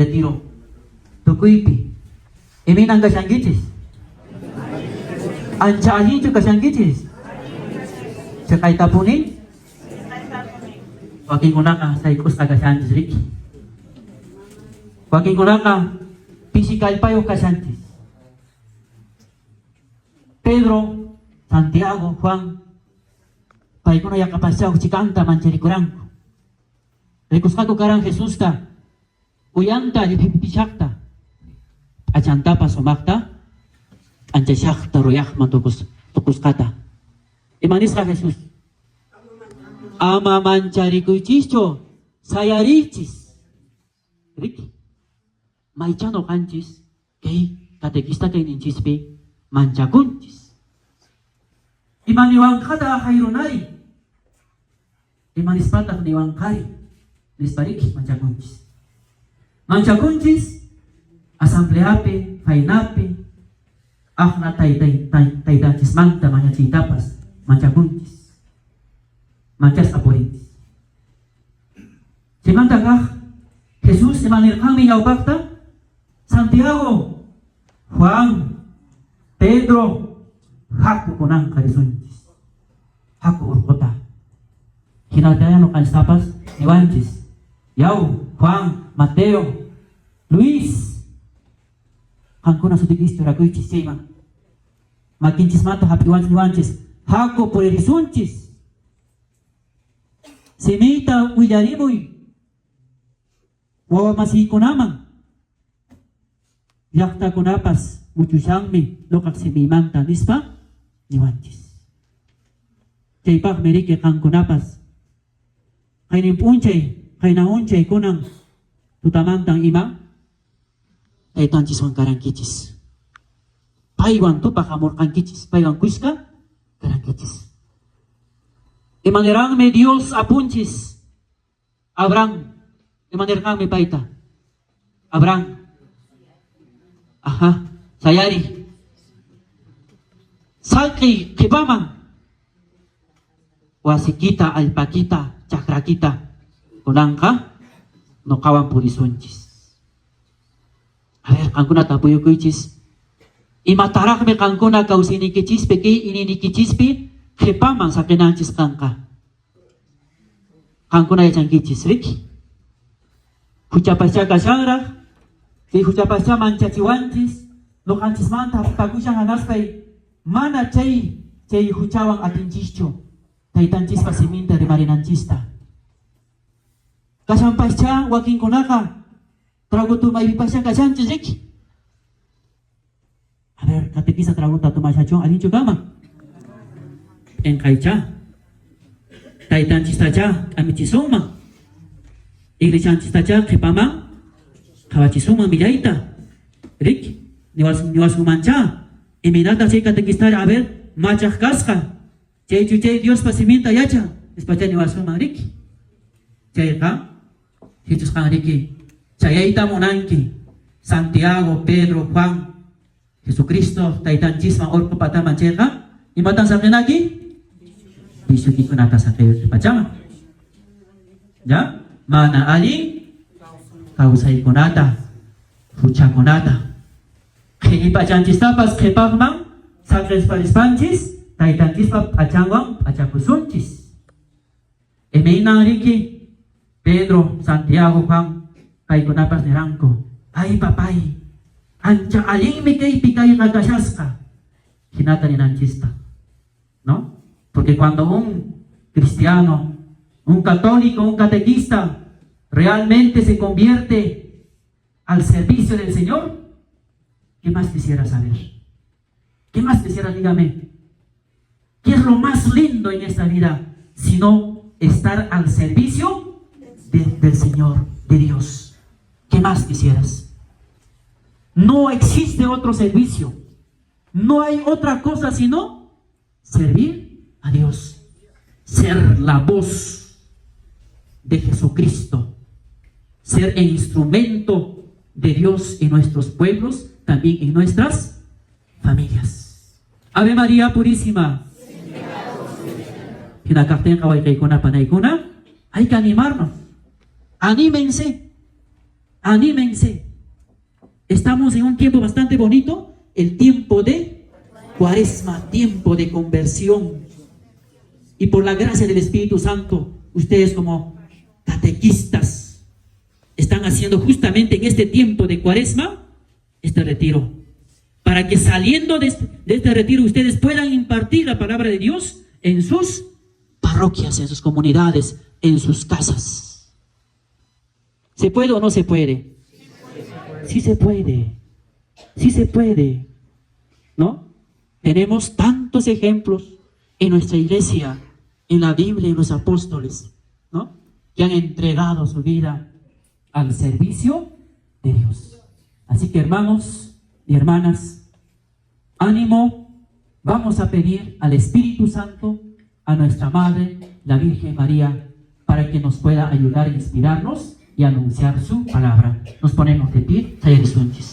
Retiro tukuypi. Imaynan kashankichis? Ancha allinchu kashankichis? Chiqaytapuni? Wakinkunaqa sayk'usqa kashanchis, riki? Wakinkunaqa pisi kallpayuq kashanchis. Pedro, Santiago, Juan, paykuna yaqapaschá huk chikanta mancharikuranku. Rikusqaku karan Jesusta, uyanta lliphipishaqta, p'achantapas sumaqta k'anchashaqta ruyaqman tukusqata. Ima nisqa Jesús? Ama mancharikuychischu, sayariychis. Riki? Maychá noqanchis kay catequista kayninchispi manchakunchis. Ima niwanqata ahayrunari? Ima nispataq niwanqari? Nispa riki manchakunchis. Manchakunchis asambleapi, fainapi, aqna taytanchismanta mañachiytapas manchakunchis. Manchasqa purinchis. Chaymanta kaq Jesús ima nirqanmi ñawpaqta? Santiago, Juan, Pedro, haku kunanqa risunchis. Haku urquta. Hinallataya ñuqanchistapas niwanchis. Yaw, Juan, Mateo, Luis, qankuna sutiykichis churakuychis chayman. Makinchismanta hap'iwanchis niwanchis, haku puririsunchis. Simiyta willarimuy wawamasiykunaman, llaqtakunapas muchushanmi ñuqaq simiymanta nispa niwanchis. Chaypaqmi riki qankunapas qaynin p'unchay, qayna unchay kunan tutamantan ima taytanchiswan karankichis. Paywan tupaq hamurqankichis, paywan kuska karankichis. Imaniranmi Dios apunchis Abraham, imanirqanmi payta? Abraham. Ajá, sayari. Saqi qhipaman wasikita, allpakita, chakrakita kunanqa nuqawan purisunchis. A ver, qankuna tapuyukuychis. Imataraqmi qankuna kawsayniykichispi, kay ininikichispi qhipaman saqinanchis kanqa? Qankuna yachankichis, riki? Huchapaschá kashanraq, chay huchapaschá manchachiwanchis, nuqanchismanta hap'ipakushan hinaspay mana chay chay huchawan atinchischu taytanchispa siminta rimarinanchista. Kashanpaschá wakinkunaqa trago tomaypipaschá kashanchis, riki? A ver, catequista tragota tomashachu, allinchu kanman? P'inqaychá. Taytanchistachá k'amichisunman. Iglesianchistachá qhipaman qhawachisunman millayta. Riki, niwasunmanchá. Imaynataq chay catequistari, a ver, machaq kasqa. Chaychu chay Diospa siminta yachan, nispachá niwasunman, riki. Chayqa, sichus qan riki chayayta munanki Santiago, Pedro, Juan, Jesucristo taytanchisman urqu pataman chayqa, imatan saqinaki? Vicioykikunata saqiyki pachaman. Ya? Mana allin kawsaykunata, huchakunata. Qhilli p'achanchistapas qhipaqman saqisparispanchis taytanchispa p'achanwan p'achakusunchis. Imaynan riki Pedro, Santiago, Juan paykunapas niranku, Ay papay, ancha allinmi kaypi kayqa kashasqa. Hinata ninanchista. ¿No? Porque cuando un cristiano, un católico, un catequista realmente se convierte al servicio del Señor, ¿qué más quisiera saber? ¿Qué más quisiera? Dígame. ¿Qué es lo más lindo en esta vida sino estar al servicio del Señor, de Dios? ¿Qué más quisieras? No existe otro servicio. No hay otra cosa sino servir a Dios. Ser la voz de Jesucristo. Ser el instrumento de Dios en nuestros pueblos, también en nuestras familias. Ave María Purísima. Hina kaqtinqa wayqiykuna panaykuna, hay que animarnos. Anímense. Anímense. Estamos en un tiempo bastante bonito, el tiempo de Cuaresma, tiempo de conversión. Y por la gracia del Espíritu Santo, ustedes como catequistas están haciendo justamente en este tiempo de Cuaresma este retiro. Para que saliendo de este retiro ustedes puedan impartir la palabra de Dios en sus parroquias, en sus comunidades, en sus casas. ¿Se puede o no se puede? Sí se puede. Sí se puede. ¿No? Tenemos tantos ejemplos en nuestra iglesia, en la Biblia, en los apóstoles, ¿no? Que han entregado su vida al servicio de Dios. Así que, hermanos y hermanas, ánimo, vamos a pedir al Espíritu Santo, a nuestra Madre, la Virgen María, para que nos pueda ayudar a inspirarnos y anunciar su palabra. Nos ponemos de pie, sayarisunchis.